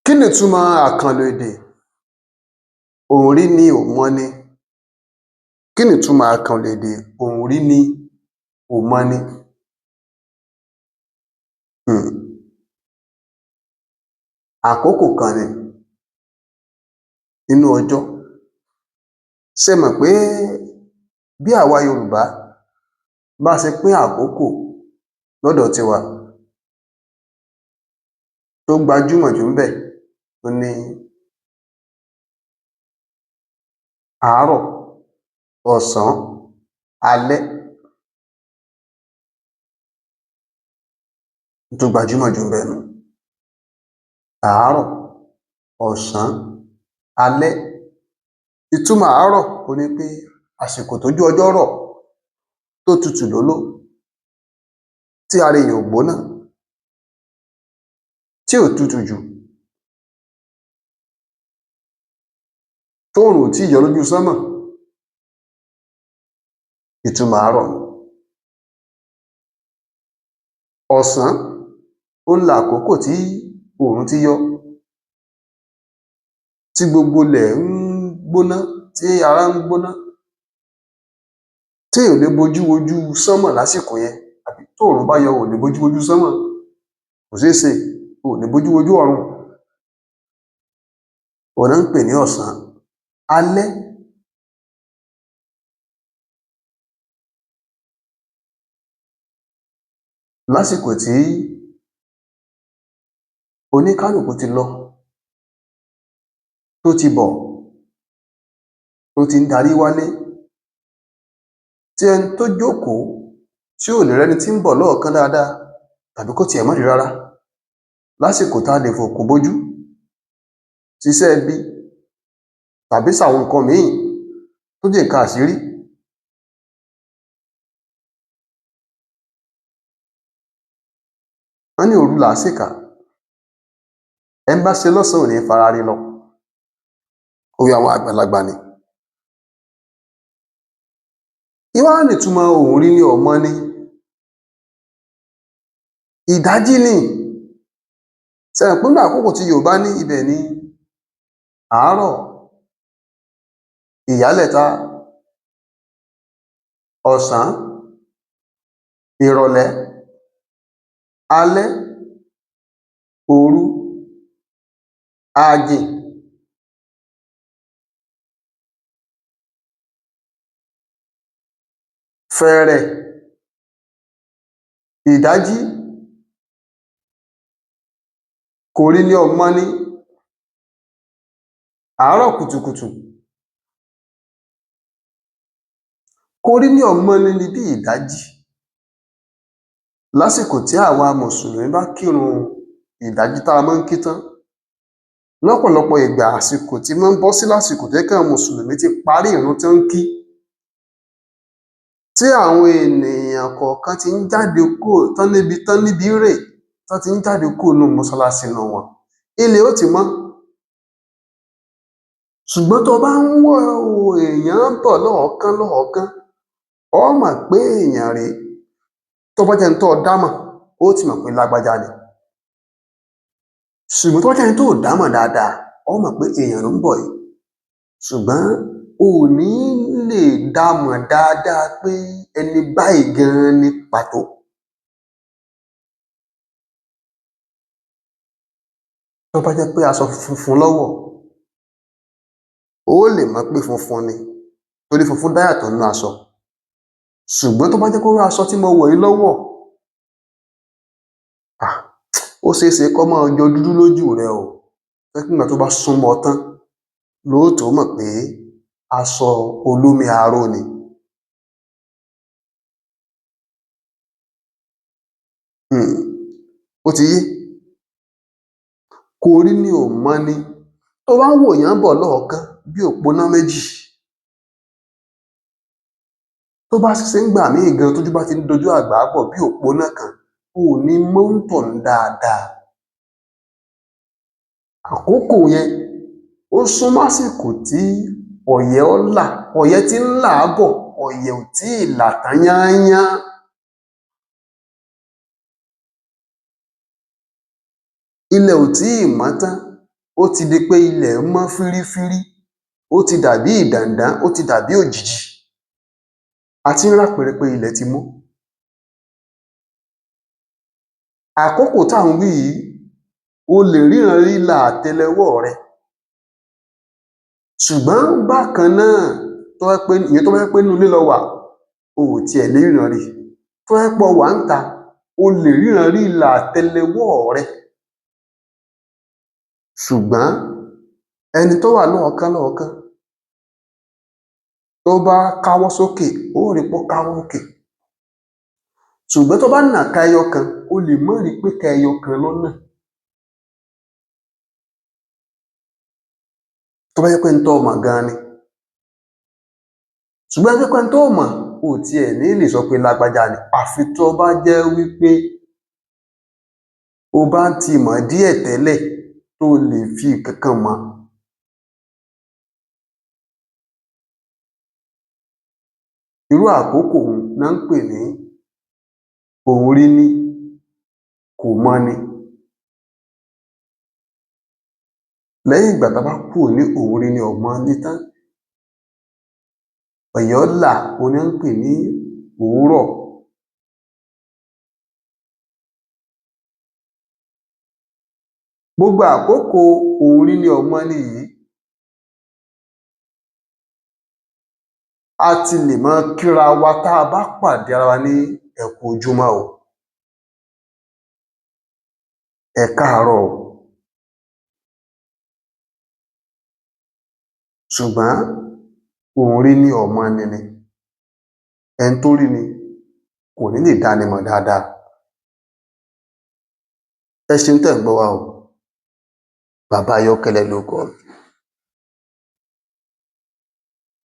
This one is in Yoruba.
Kí ni ìtumọ̀ àkànlò èdè òǹrí ni ò mọni? Kí ni ìtumọ̀ àkànlò èdè òǹrí ni ò mọni? um Àkókò kan ni nínú ọjọ́. Ṣé ẹ mọ̀ pé bí àwa Yorùbá bá ṣe pín àkókò lọ́dọ̀ tiwa tó gbajúmọ̀ jù ńbẹ̀ òhun ni àárọ̀, ọ̀sán, alẹ́. N tó gbajúmọ̀ jù ńbẹ̀ nù. Àárọ̀, ọ̀sán, alẹ́. Ìtumọ̀ àárọ̀ òhun ni pé àsìkò tójú ọjọ́ rọ̀, tó tutù lóló, tí ara èyàn ò gbóná, tí ò tutù jù, tóòrùn ò tíì yọ lójú sánmọ̀. Ìtumọ̀ àárọ̀ nù. Ọ̀sán, òhun làkókò tí òòrùn ti yọ, tí gbogbo ilẹ̀ ń gbóná, tí ará ń gbóná, téèyàn ò lè bojú wojú sánmọ̀ lásìkò yẹn, àbí tóòrùn bá yọ o ò lè bojú wojú sánmọ̀, kò ṣeé ṣe, o ò lè bojú wojú ọ̀run. Òhun ná ń pè ní ọ̀sán. Alẹ́, lásìkò tí oníkálùkù ti lọ, tó ti bọ̀, tó ti ń darí wálé, tí ẹni tó jókòó tí ò lè rẹ́ni tí ń bọ̀ lọ́ọ̀ọ́kán dáadáa tàbí kó tiẹ̀ má rí rárá, lásìkò tá a lè fòkùn bojú, ṣiṣẹ́ ibi tàbí ṣàwọn nǹkan míì tó jẹ́ nǹkan àṣírí. Wọ́n ní òru làá ṣèkà. Ẹni bá ṣe lọ́sànán ò ní fara re lọ. Òwe àwọn àgbàlagbà ni. Kí wá nìtumọ̀ òǹrí ni ò mọni? Ìdájí ni. Ṣẹ mọ̀ pé nínú àkókò tí Yorùbá ní ibẹ̀ ni àárọ̀, ìyálẹ̀ta, ọ̀sán, ìrọ̀lẹ́, alẹ́, òru, ààjìn, fẹ̀ẹ̀rẹ̀, ìdájí, kòrí ni ò mọni, àárọ̀ kùtùkùtù. Korí ní ò mọni ni bí ìdájí. Lásìkò tí àwa mùsùlùmí bá kírun ìdájí tá a mọ́ ń kí tán, lọ́pọ̀lọpọ̀ ìgbà àsìkò tí mọ́ ń bọ́ sí lásìkò tó jẹ́ káwọn mùsùlùmí ti parí ìrun tán ń kí, tí àwọn ènìyàn kọ̀ọ̀kan ti ń jáde kúrò tán níbi tán níbi rè, tán ti ń jáde kúrò nínú mọ́sálásí inú wọn. Ilẹ̀ ó ti mọ́. Ṣùgbọ́n tó o bá ń wo èèyàn bọ̀ lọ́ọ̀ọ́kán lọ́ọ̀ọ́kán, ọ́ mọ̀ pé èèyàn rèé. Tó bá jẹ́ ẹni tó o dá mọ̀, ó ti mọ̀ pé lágbájá ni. Ṣùgbọ́n tó bá jẹ́ ẹni tó ò dá mọ̀ dáadáa, ó mọ̀ pé èèyàn ló ń bọ̀ yìí. Ṣùgbọ́n o ò ní lè dá mọ̀ dáadáa pé ẹni báyìí gan-an ni pàtó. Tó bá jẹ́ pé aṣọ funfun ló wọ̀, ó lè mọ̀ pé funfun ni, torí funfun dá yàtọ̀ nínú aṣọ. Ṣùgbọ́n tó bá jẹ́ pé irú aṣọ tí mo wọ̀ yìí ló wọ̀, ah ó ṣeé ṣe kó máa jọ dúdú lójú rẹ o. Tó jẹ́ pé ńgbà tó bá súnmọ́ ọ tán ló tó mọ̀ pé aṣọ olómi aró ni. um Ó ti yé? Korí ni ò mọni. Tó o bá ń wòyàn bọ̀ lọ́ọ̀ọ́kán bí òponá méjì, tó bá ṣeéṣe ńgbà míì gan tójú bá ti ń dojú àgbà bọ̀ bí òponá kan, o ò ní mọ́ńtọ̀ún dáadáa. Àkókò yẹn, ó súnmọ́ àsìkò tí ọ̀yẹ́ ó là, ọ̀yẹ́ tí ń là á bọ̀, ọ̀yẹ̀ ò tíì là tán yányán. Ilẹ̀ ò tíì mọ́ tán. Ó ti di pé ilẹ̀ mọ́ fírífírí, ó ti dàbí ìdàndán, ó ti dàbí òjìji. A ti ń rápẹrẹ pé ilẹ̀ ti mọ́. Àkókò tá à ń wí yìí, o lè ríran rí ìlà àtẹ́lẹwọ́ rẹ. Ṣùgbọ́n bákan náà, tó bá jẹ́ pé ìyẹn tó bá jẹ́ pé inú ilé lo wà, o ò tiẹ̀ lè ríran rí. Tó bá jẹ́ pé o wà ńta, o lè ríran rí ìlà àtẹ́lẹwọ́ rẹ. Ṣùgbọ́n ẹni tó wà lọ́ọ̀ọ́kán lọ́ọ̀ọ́kán, tó bá káwọ́ sókè, ó rí pó káwọ́ òkè. Ṣùgbọ́n tó bá nàka ẹyọ kan, o lè má rí pé ìka ẹyọ kan ló nà. Tó bá jẹ́ pé ẹni tó o mọ̀ gan-an ni. Ṣùgbọ́n tó jẹ́ pé ẹni tó o mọ̀, o ò tiẹ̀ ní lè sọ pé lágbájá ni. Àfi tó bá jẹ́ wípé o bá ti mọ̀ ọ́ díẹ̀ tẹ́lẹ̀ tó o lè fi nǹkan kan mọ̀ ọ́. Irú àkókò un ná ń pè ní òun rí ní kò mọni. Lẹ́yìn ìgbà tá a bá kúrò ní òun rí ni ò mọni tán, èèyàn là, òun ná ń pè ní òwúrọ̀. Gbogbo àkókò òun rí ni ò mọni yìí, a ti lè máa kíra wa tá a bá pàdé ara wa ní ẹ kú ojúmọ́ o, ẹ káàárọ̀ o. Ṣùgbọ́n òun rí ni ò mọni ni. Ẹni tó rí ni kò ní lè dáni mọ̀ dáadáa. Ẹ ṣeun tẹ́ ẹ̀ ń gbọ́ wa o. Bàbá Ayọ́kẹ́lẹ́ lórúkọ mi.